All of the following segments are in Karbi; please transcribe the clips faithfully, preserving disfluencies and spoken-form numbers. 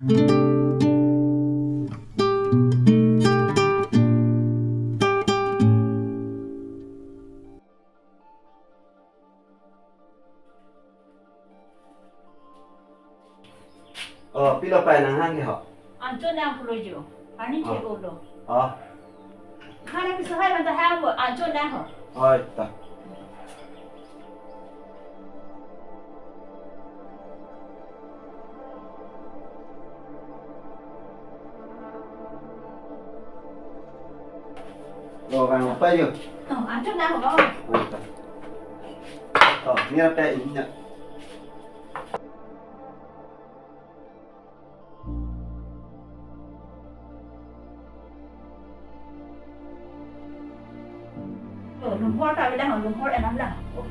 Oh, pilo pai nanghang ke ho? Anchot nang pulo jo. Ani Oh. Che ulo. Oh. Hana piso hai banta hai bo anchot nang ho. Oi, ta. Lo, vang apa jo? Oh, anchot nang ho. Oi, ta. Oh, ni apa ini? Oh, lumpur ta bilang lumpur enam lah. Oh.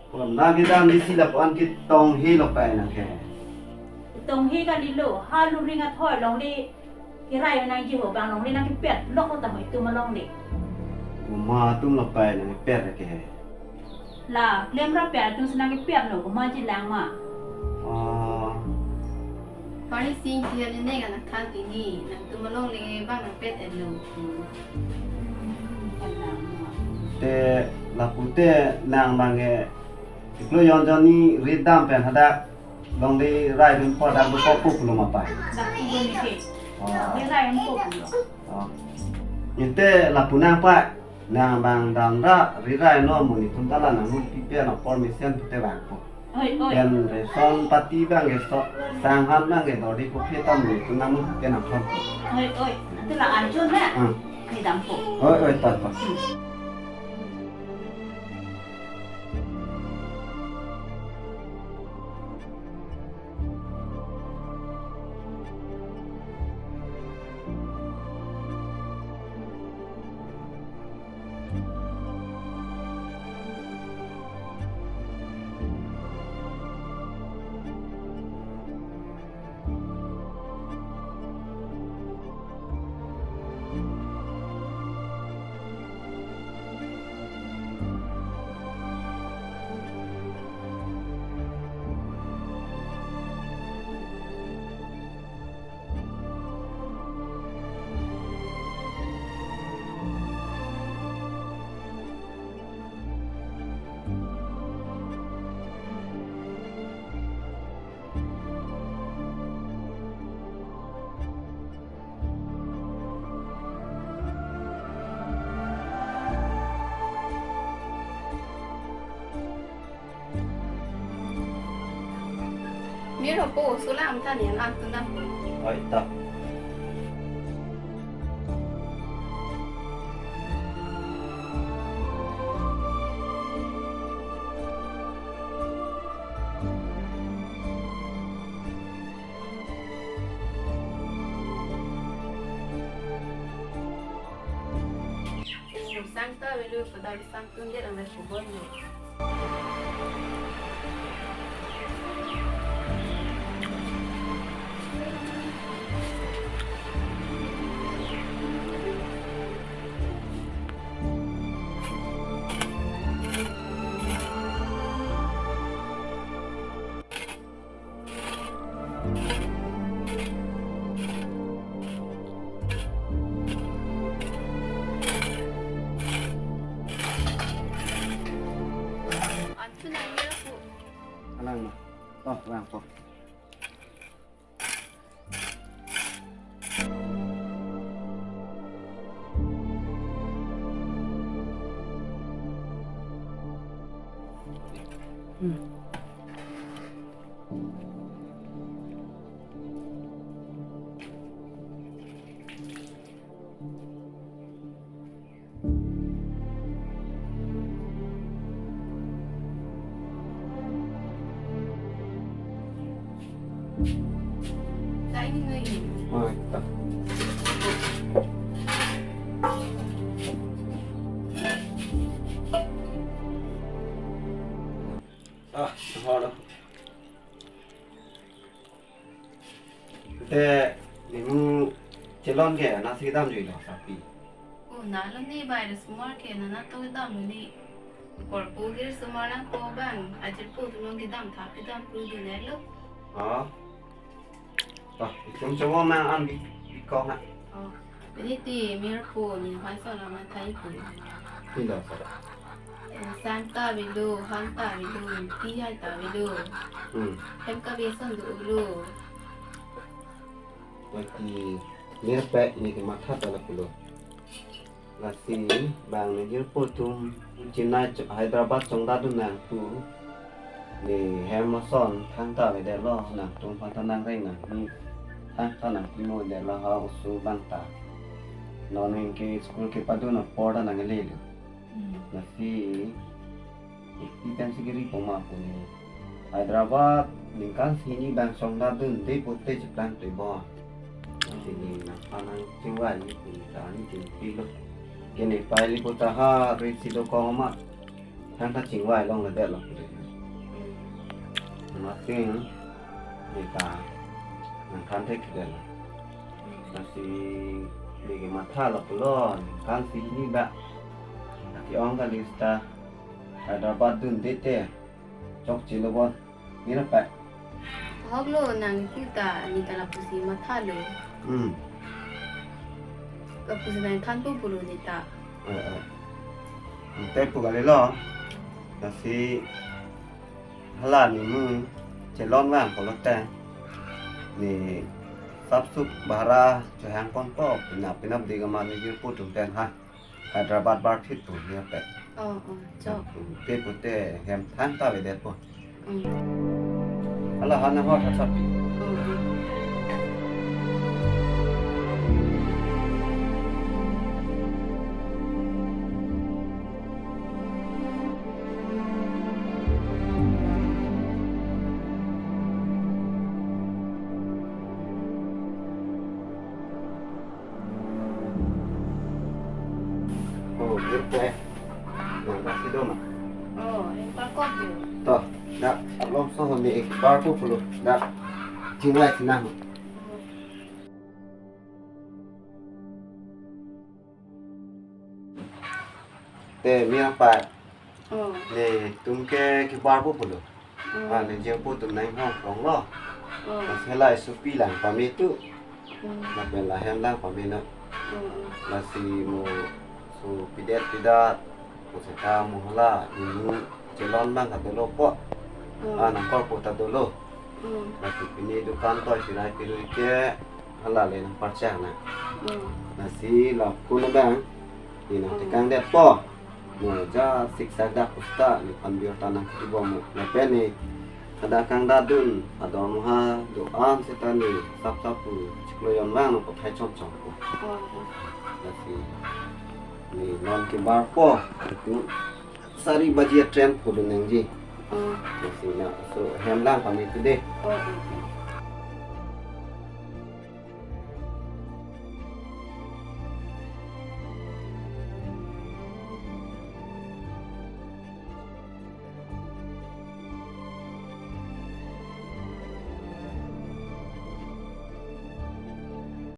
Kon lagi dan di sila puan kitong hi lok pai nang ke. Tong hi kalilo, ha luring athoi longle. Kirai nangji ho bang longle nangkepet lok ta ho itum alongle. Uma atum lok pai nangkepet ke. La, klem ra pet atum si nangkepet lo, uma ji lang ma. Oh. Pari sing dia ni ne kan kan tini, nangtum alongle bang nangpet elo. Hmm, kan lang ma. Te lapu te nang bang ke, iklo yon jon ni ridam pen hadak. Longle rai dun po dak dun po pu pulo ma pai. Dak pu dun ni ke. Oh. Longle rai dun po pulo. Oh. Inte lapu nang pa nang bang dam ra ri rai no mo nitum ta la nang mun pipe no permission pute bang po. Oi, oi. Dan reson pati bang ke so sang han bang ke dori ko phe tam nitum nang mun pipe nang thon. Oi, oi. Ante la anchot na. Hmm. Ni dam po. Oi, oi, ta, ta. Hmm. Mir ho po, sulang ta ni an tun dam po. Oi, ta. Sang ta velu pada sang tun dia ang rai kubon ni. Anchot nang ya po. Alang ma. Toh, lang po. Hmm. Ah, holo. Te, nemu chelon ke nasi kedam jui lo sapi. Oh, nalo ni bai resmor ke nana to kedam ni. Korpo Girsomar nangkok abang, ajirpo atum along kedam tha, kedam pru dun-etlo. Oh. Oh, itum chobom ma an bi, bikok na. Oh. Pini ti mirpo ni hoi so la mathai pu. Pilo so. Sang ta avelo, hang ta avelo, ti hai ta avelo. Hmm. Hem kave ason dolo. Lasi, mirpek neli kematha ta lapulo. Lasi bang nejirpo atum Chennai cho-, Hyderabad chongdat dun nang pu. Ne hem ason thangta avedetlo, nangtum aphan ta nangreng nang, ne thangta nangpimo detlo ha oso abang ta. Non anke school kepadun apor ta nanglelo. Hmm. Lasi, pi pensi kiri poma pu ne. Hyderabad ningkan hini abang chongdat dunde pote cheplang toi bo. Lasi ne nangphan nangchingvai ni pu ne ta ne chingvai lo. Ke ne pai li pu ta ha resi dokok ma. Thangta chingvai longledetlo pu ne. Lasi ne ta nangthan thekthedetlo. Lasi neli kematha lapulo, ningkan hini abang. Ati ong kali seta Hyderabad dunde te chokchelo bon. Mira pa. Ahok lo, nangpu ta, ne ta lapusi mathalo. Hmm. Lapusi nangthanpo pulo ne ta. Eh, eh. Ante pu kalilo. Lasi hala ne mu chelon vang pulote, ne sapsup bhara chehang ponpo, penap penap de kamat nejirpo atum pen ha. Hyderabad barphit pu ne pe. Oh, oh, chok. Hmm, pe pute hem thangta avedetpo. Hmm. Hala ha nang hot hot pi. Hmm, hmm. Oh, girpo eh. Nang pasi do ma? Oh, nangpakok yo. To, dak, alom so honi parpo pulo. Dak, chingvai sinang. Te, mia pa. Oh. Netum ke kebarpo pulo. Oh. Ah, nejirpo atum nang hong hong lo. Oh. Lasi la isopi lang pame tu. Hmm. Lapen la hem lang pame na. Hmm, hmm. Lasi mo so pidet pidat. Mo seta mo hala, ne mu chelon abang ta dolo po. Hmm. Ah, nangkorpo ta dolo. Hmm. Lasi pini dukan toy sirai pirui ke hala le nangparchang na. Hmm. Lasi la kun abang. Ne nang Hmm. tekangdetpo. Mo ja siksak dak pusta nephan bior ta nangkibom mo. Lapen ne hadak kangdadun, adormoha do-an seta ne sapsap pu chiklo jon vang nangpathai chomchom pu. Oh, oh. Lasi ne non kebarpo, itu sari baji a-train pudun nangji. Oh. Lasi na, so hem lang pame tu de. Oh, oh.